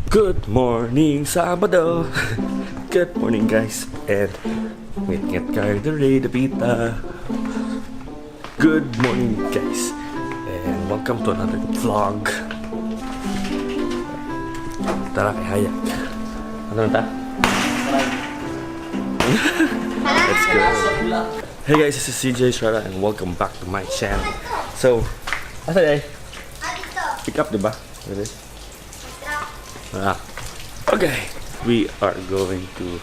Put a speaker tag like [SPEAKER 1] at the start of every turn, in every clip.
[SPEAKER 1] Good morning, Sabado! Good morning, guys. And ngit-ngit kayo diri, dapita. Good morning, guys. And welcome to another vlog. Tara kay Hayak. Ano na ta? Let's go. Hey guys, this is CJ Estrada and welcome back to my channel. So, asa day? Pick up, diba? Ready? Ah. Okay. We are going to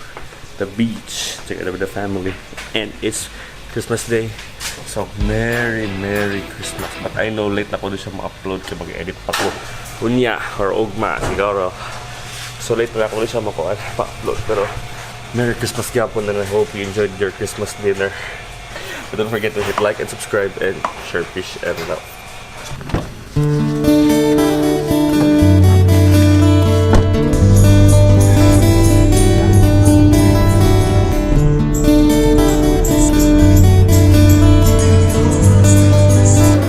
[SPEAKER 1] the beach together with the family. And it's Christmas Day. So, Merry, Merry Christmas. But I know late na ko doon siya ma-upload kaya mag-edit pa ko. Unya or ugma, siguro. So, late na ako doon siya ma-upload. Pero, Merry Christmas gyapon and I hope you enjoyed your Christmas dinner. But don't forget to hit like and subscribe and share peace and love.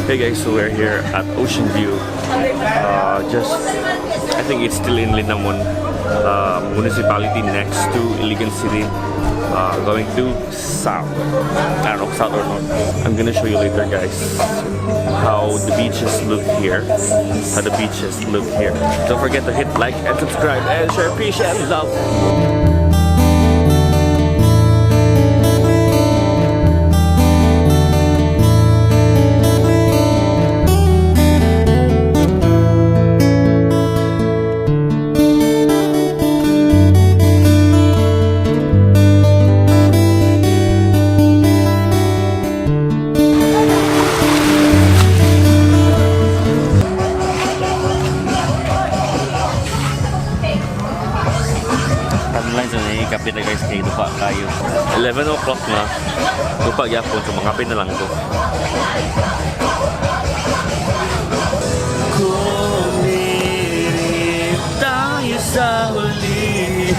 [SPEAKER 1] Hey guys, so we're here at Ocean View. Just, I think it's still in Linamon municipality next to Iligan City. Going to south. I don't know, south or north. I'm gonna show you later, guys, how the beaches look here. How the beaches look here. Don't forget to hit like and subscribe and share peace and love. Timeline sa nangikape na guys kay dupa kayo. 11 o'clock na. Dupa gyapon, so mangape na lang ko. Kumirit tayo sa huli.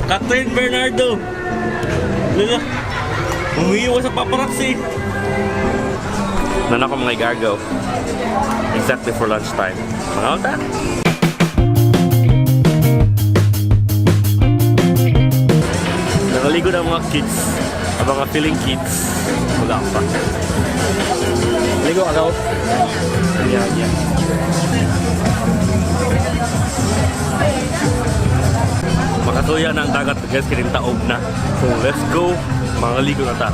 [SPEAKER 1] Catherine Bernardo! Lala, umiiwas sa paparazzi. Nana ko mga igagaw. Exactly for lunchtime. Mga unta. Nakaligo na ang mga kids. Ang mga feeling kids. Wala pa. Ligo ka daw? Yeah. Makasuya na ang dagat guys, kining taob na. So let's go. Mga ligo na ta.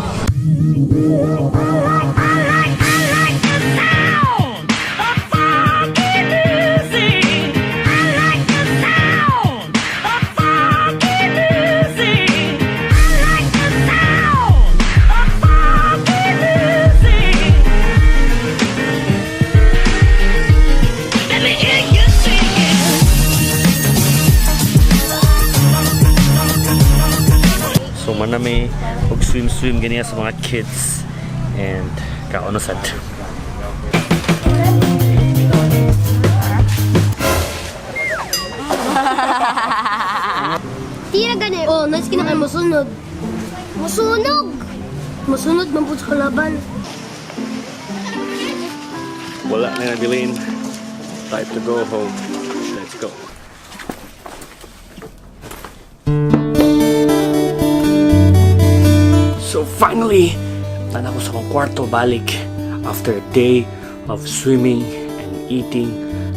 [SPEAKER 2] Let me hear you singing.
[SPEAKER 1] So manami og swim swim ganiya sa mga kids and kaon na sad.
[SPEAKER 3] Tira gani. Oh, nice kina kay musunod. Musunog! Musunod man pud sa kalaban.
[SPEAKER 1] Wala na nabilin. Time to go home. Let's go. So finally, tana ko sa akong kwarto balik after a day of swimming and eating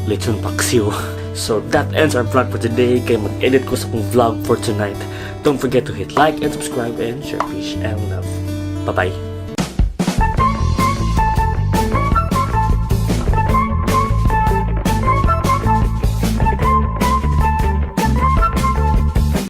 [SPEAKER 1] lechon paksiw. So that ends our vlog for today. Kay mag-edit ko sa akong vlog for tonight. Don't forget to hit like and subscribe and share peace and love. Bye-bye.